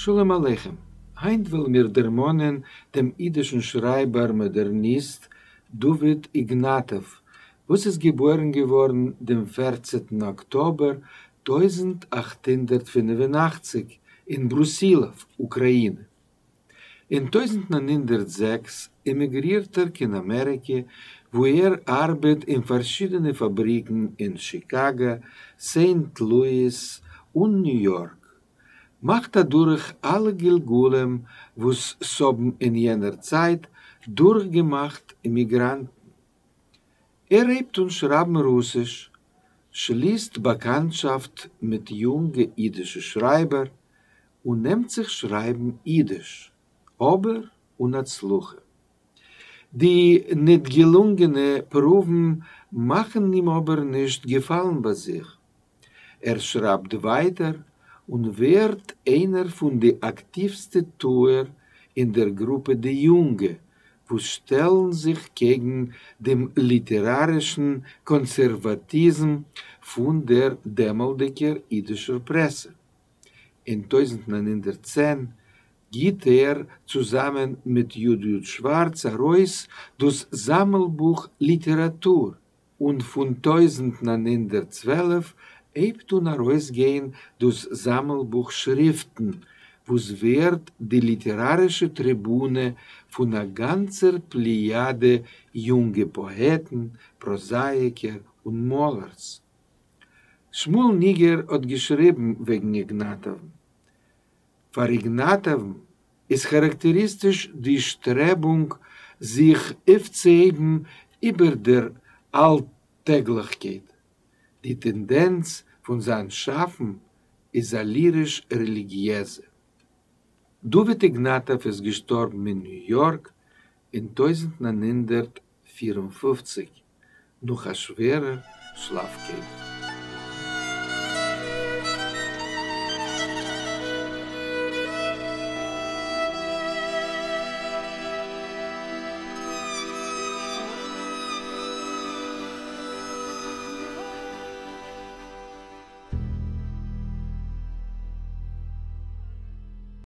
שלום עליכם, היינט וועלן מיר דערמאנען דעם אידישן שרייבער מאדערניסט דוד איגנאטאוו, וואס איז געבוירן געווארן דעם פערצנטן אקטאבער 1885 אין ברוסילאוו, אוקראינע. אין 1906 עמיגרירט ער קיין אמעריקע, וואו ער ארבעט אין פארשידענע פאבריקן אין שיקאגא, סעינט לואיס און ניו יארק. מאכט אדורך אלע גלגולים וואס ס'האבן אין יענער צייט דורכגעמאכט אימיגראנטן. ער הייבט אן שרייבן רוסיש, שליסט באקאנטשאפט מיט יונגע אידישע שרייבער, און נעמט זיך שרייבן אידיש, אבער אן הצלחה. די ניט געלונגענע פרואוון מאכן אים אבער נישט געפאלן ביי זיך. ער שרייבט ווייטער און ווערט איינער פון די אקטיווסטע טוער אין דער גרופע די יונגע, וואס שטעלן זיך קעגן דעם ליטערארישן קאנסערוואטיזם פון דער דעמאלטדיגער אידישער פרעסע. אין 1910 גיט ער צוזאמען מיט י. י. שווארץ ארויס דאס זאמלבוך ליטעראטור, און פון 1912 הייבט אן ארויסגיין דאס זאמלבוך שריפטן, וואס ווערט די ליטערארישע טריבונע פון א גאנצער פלעיאדע יונגע פאעטן, פראזאייקער און מאלערס. שמואל ניגער האט געשריבן וועגן איגנאטאוון. פאר איגנאטאוון איז כאראקטעריסטיש די שטרעבונג זיך אויפצוהייבן איבער דער אלטעגליכקייט. די טענדענץ פון זיין שאפן איז א ליריש-רעליגיעזע. דוד איגנאטאוו איז געשטארבן אין ניו יארק אין 1954 נאך א שווערער שלאפקייט.